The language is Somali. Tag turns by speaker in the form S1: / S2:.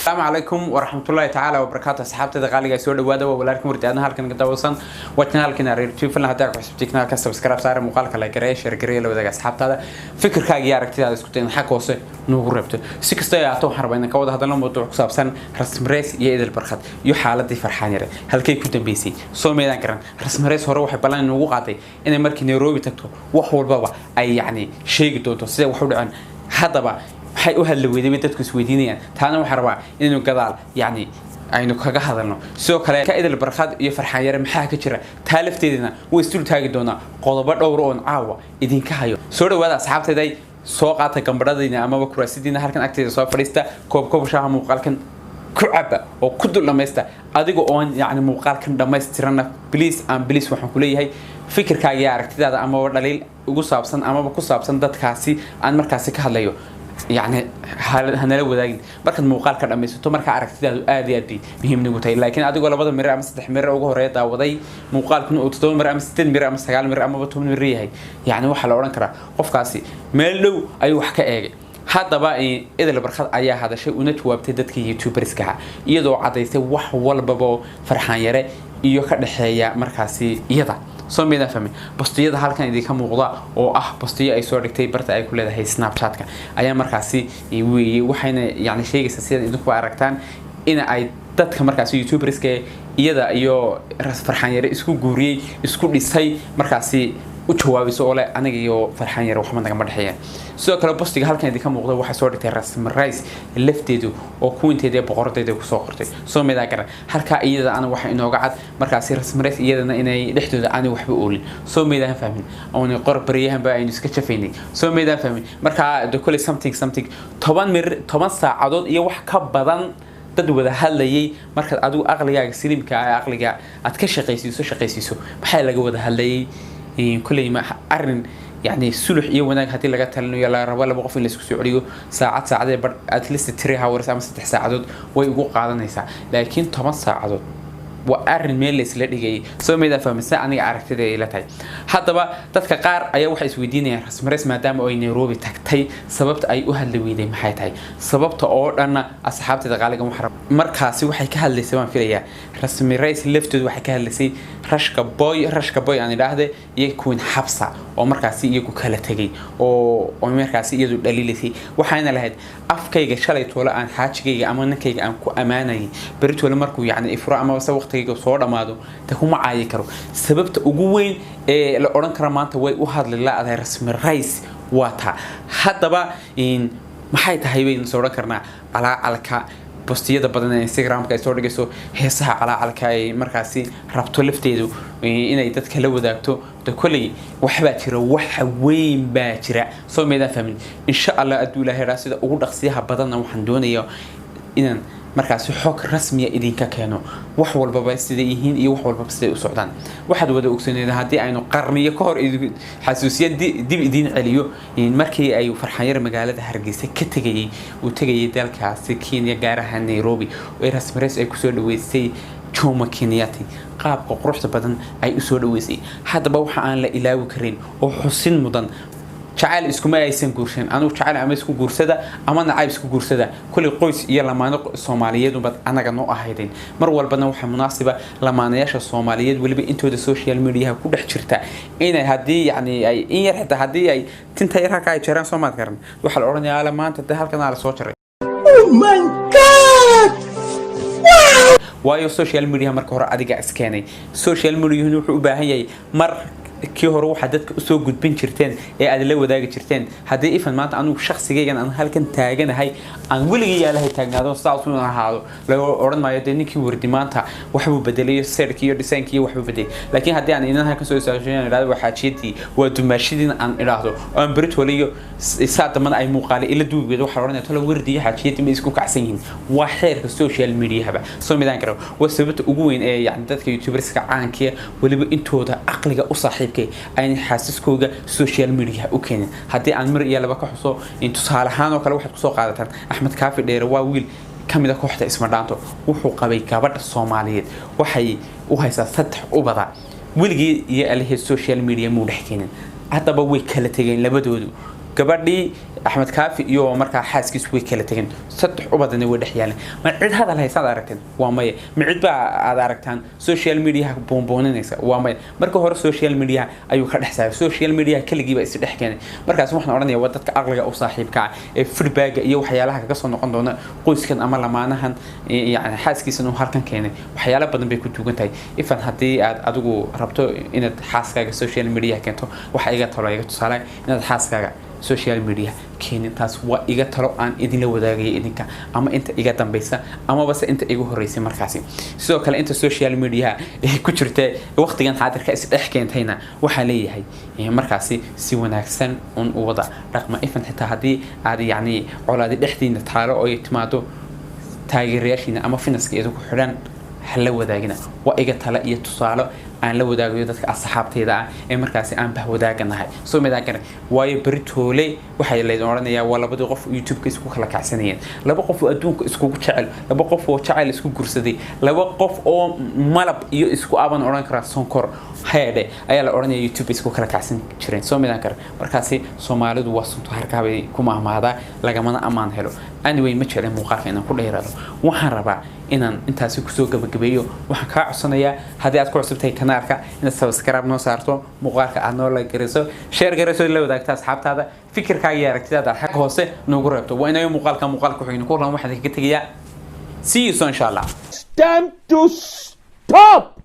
S1: Asalaamu calaykum waraxmatullaahi tacaala wabarakaatu. Asxaabtada qaaliga, soo dhawaada. Waa walaalkin Wardi Aadna halkan ka daawasan waa channelkan Reer Tufan. Haddii aad ku cusubtay kanaalka, subscribe saare, muuqaalka like gareey, share gareey, la wadaaga asxaabtaada. Fikirkaaga iyo aragtidaada isku day xag hoose noogu reebto. Si kasta ay ahaato, waxaan rabaa inaan ka wada hadalno mowduuc ku saabsan Rasmi Rays iyo Idil Barkhad iyo xaaladii Farxaan Yare halkay ku dambeysay. Soo meedaan garan, Rasmi Rays hore waxay ballan inoogu qaaday inay markii Nairobi tagto wax walbaba ay yacni sheegi doonto siday wax u dhaceen. Haddaba maxay u hadli weyday bay dadku isweydiinayaan. Taana waxaan rabaa inaynu gadaal yacni aynu kaga hadalno. Sidoo kale ka Idil Barkhad iyo Farxaan Yare maxaa ka jira? Taa lafteedana way isdul taagi doonaa qodobo dhowr oon caawa idinka hayo. Soo dhawaada asxaabteeday, soo qaata gambadhadiina amaba kuraasidiina, halkan agteeda soo fadhiista, koob koob shaaha muuqaalkan ku caba oo ku dul dhamaysta. Adiga oon yacni muuqaalkan dhammaystirana, please and please, waxaan ku leeyahay fikirkaaga iyo aragtidaada amaba dhaliil ugu saabsan amaba ku saabsan dadkaasi aan markaasi ka hadlayo yacni hanala wadaagin. Markaad muuqaalka dhammaysato, markaa aragtidaadu aad iyo aad bay muhiim nagu tahay. Laakiin adigoo labada mire ama saddex mire ugu horeeya daawaday, muuqaalkuna uu 7 mire ama 8 mire ama 9 mire amaba 10 mire yahay, yacni waxaa la odhan karaa qofkaasi meel dhow ayuu wax ka eegay. Haddaba Idil Barkhad ayaa hadashay una jawaabtay dadka youtuberska ah, iyadoo caddaysay wax walbaba Farxaan Yare iyo ka dhexeeya markaasi iyada. Soo meedaan fahmay? Postiyada halkan idinka muuqda oo ah postiyo ay soo dhigtay barta ay ku leedahay Snapchatka ayaa markaasi weeyey. Waxayna yani sheegaysaa, sidaad idinku aragtaan, in ay dadka markaasi youtuberska iyada iyo Farxaan Yare isku guuriyey, isku dhisay, markaasi u jawaabayso oo leh aniga iyo Farxaan Yare waxba nagama dhexeeyaan. Sidoo kale postiga halkan idinka muuqda waxay soo dhigtay Rasmi Rice lafteedu oo kuwinteeda ee boqoradeeda kusoo qortay. Soo meedaa garan? Halkaa iyada ana waxa inooga cad markaasi Rasmi Rice iyadana inay dhexdooda aanay waxba oolin. Soo meedaan fahmin? Oonay qor baryahanba aynu iska jafaynay. Soo meedaan fahmin? Markaa de koley something something 10 mir 10 saacadood iyo wax ka badan dad wada hadlayay, markaad adigu aqligaaga saliimka ah aqliga aad ka shaqaysiiso, maxaa laga wada hadlayay? Kolley ma arrin yani sulux iyo wanaag haddii laga talinayo, la rabo laba qof in laisku soo celiyo, saacad, saacadee bar, at least 3 hours ama 3 saacadood way ugu qaadanaysaa. Laakiin 10 saacadood waa arrin meel la isla dhigayay. Soo meedaa fahmaysa? Aniga aragtida ay la tahay. Haddaba dadka qaar ayaa waxay isweydiinayaan Rasmares maadaama ay Nairobi tagtay, sababta ay u hadli weyday maxay tahay? Sababta oo dhanna, asxaabteeda qaaligan, waxa markaasi waxay ka hadlaysay baan filayaa Rasmi Rays laftoodu waxay ka hadlaysay Rashka Boy, Rashka Boy aan idhaahde, iyo Queen Xabsa oo markaasi iyagu kala tegay oo markaasi iyadu dhaliilaysay. Waxayna lahayd, afkayga shalay toole aan xaajigayga ama ninkayga aan ku ammaanayay, beri toole markuu yacni ifuro amaba se waqtigayga soo dhammaado de kuma caayi karo. Sababta ugu weyn ee la odhan kara maanta way u hadli la-dahay Rasmi Rice waa taa. Haddaba maxay tahay baynu soo odhan karnaa? Calaacalka postiyada badan ee Instagramka ay soo dhigayso, heesaha calaacalka ay markaasi rabto lafteedu inay dadka la wadaagto, de kolley waxbaa jira, waxa weyn baa jira. Soo meedaan fahmin? Insha Allah hadduu Ilaahay idhaa, sida ugu dhaqsiyaha badanna waxaan doonayaa inaan markaasi xog rasmiya idinka keeno, wax walbaba siday yihiin iyo wax walbaba siday u socdaan. Waxaad wada ogsoneed, haddii aynu qarniyo ka hor xasuusiyan dib idiin celiyo, markii ay Farxaan Yar magaalada Hargeysa ka tegayay, uu tegayay dalkaasi Kenya, gaar ahaan Nairobi, oo Rasmi Rays ay kusoo dhaweysay Jomo Kenyatta, qaabka quruxda badan ay usoo dhaweysay. Haddaba waxa aan la ilaawi karin oo xusin mudan, jacayl iskuma aysan guursan. Anugu jacayl ama isku guursada ama nacayb isku guursada, kulli qoys iyo lamaano Soomaaliyeed unbaad anaga noo ahaydeen. Mar walbana waxaa munaasiba lamaanayaasha Soomaaliyeed, weliba intooda social mediaha ku dhex jirta, inay haddii yacni ay in yar, xitaa haddii ay tinta yar halka ay jaraan, soo maad garan, waxaa la odhanayaa, ala maanta dee halkan aa la soo jaray.
S2: Oh my God!
S1: Waayo social media marka hore adiga iskeenay. Social mediahuna wuxuu u baahan yahay mar kii hore waxaad dadka usoo gudbin jirteen ee aad la wadaagi jirteen. Haddii ifan maanta anigu shakhsigaygan aan halkan taaganahay, aan weligay yaalahay taagnaado, saas un ahaado, laga odhan maayo dee ninkii Wardi maanta waxbuu bedelayo, seerkii iyo dhisaankii iyo waxbuu bedelay. Laakiin haddii aan inan halkan soo istaajiyaan idhahdo waa xaajiyadii, waa dumaashadiin aan idhaahdo, oo aan beritole iyo saa dambana ay muuqaale ila duubeedo, waxaa la odhanaya, tolo Wardi iyo xaajiyadii ma isku kacsan yihiin? Waa xeerka social mediahaba. Soo midaan karo? Waa sababta ugu weyn ee yani dadka youtuberska caankiya, weliba intooda caqliga u saaxiibkay, aynay xaasaskooga social media u keenin. Haddii aan mar iyo laba ka xuso in tusaale ahaan oo kale, waxaad kusoo qaadataan Axmed Kaafi Dheere. Waa wiil kamid a kooxda Isma Dhaanto. Wuxuu qabay gabadha Soomaaliyeed, waxay u haysaa saddex ubada. Weligii iyo alihii social media muu dhex keenin. Haddaba way kala tegeen labadoodu. Gabadhii Axmed Kaafi iyo markaa xaaskiisu way kala tegeen, saddex ubadana way dhex yaaleen. Ma cid hadal haysaad aragteen? Waa maya. Ma cid baa aad aragtaan social mediaha boonbooninaysa? Waa maya. Marka hore social media ayuu ka dhex saaray, social media keligii baa is dhex keenay. Markaas waxaan odhanaya waa dadka aqliga u saaxiibka ah ee feedbacka iyo waxyaalaha kaga soo noqon doona qoyskan ama lamaanahan, yani xaaskiisan uu halkan keenay, waxyaalo badan bay ku dugan tahay. Ifan haddii aad adigu rabto inaad xaaskaaga social media keento, waxa iga talo, iga tusaale, inaad xaaskaaga social media keenin. Taas waa iga talo aan idinla wadaagaya idinka ama inta iga dambaysa amabase inta iga horeysay. Markaasi sidoo kale inta social media ku jirta waqtigan xaadirka is dhex keentayna waxaa leeyahay markaasi si wanaagsan un u wada dhaqma. Ifan xitaa haddii aad yacni colaadi dhexdiina taalo oo ay timaado, taageerayaashiina ama fanska idinku xidhan hala wadaagina. Waa iga tala iyo tusaalo aan la wadaagayo dadka asxaabtayda ah ee markaasi aan bah wadaaganahay soo midaan. Waayo, beri toole waxay laydin odhanayaa waa labadii qof YouTube-ka isku kala kacsanayeen, laba qof oo adduunka iskugu jecel, laba qof oo jacayl isku gursaday, laba qof oo malab iyo isku aban odhan karaa sonkor heedhe ayaa la odhanaya YouTube isku kala kacsan jireen soo midaan kara. Markaasi Soomaalidu waa sunto harkaabay ku mahmahdaa, lagamana ammaan helo. Anyway, ma jeclin muuqaalka inaan ku dheeraado, waxaan rabaa inaan intaasi kusoo gabagabeeyo. Waxaan kaa codsanayaa haddii aad ku cusub tahay kanaalka inaad subscribe noo saarto, muuqaalka aad noo like garayso, share garayso, la wadaagto asxaabtaada, fikirkaaga iyo aragtidaada aad xagga hoose noogu reebto. Waa inayo muuqaalka wuxuu ku lan waxaan kaga tegayaa, see you soon, insha Allah.
S2: Time to stop.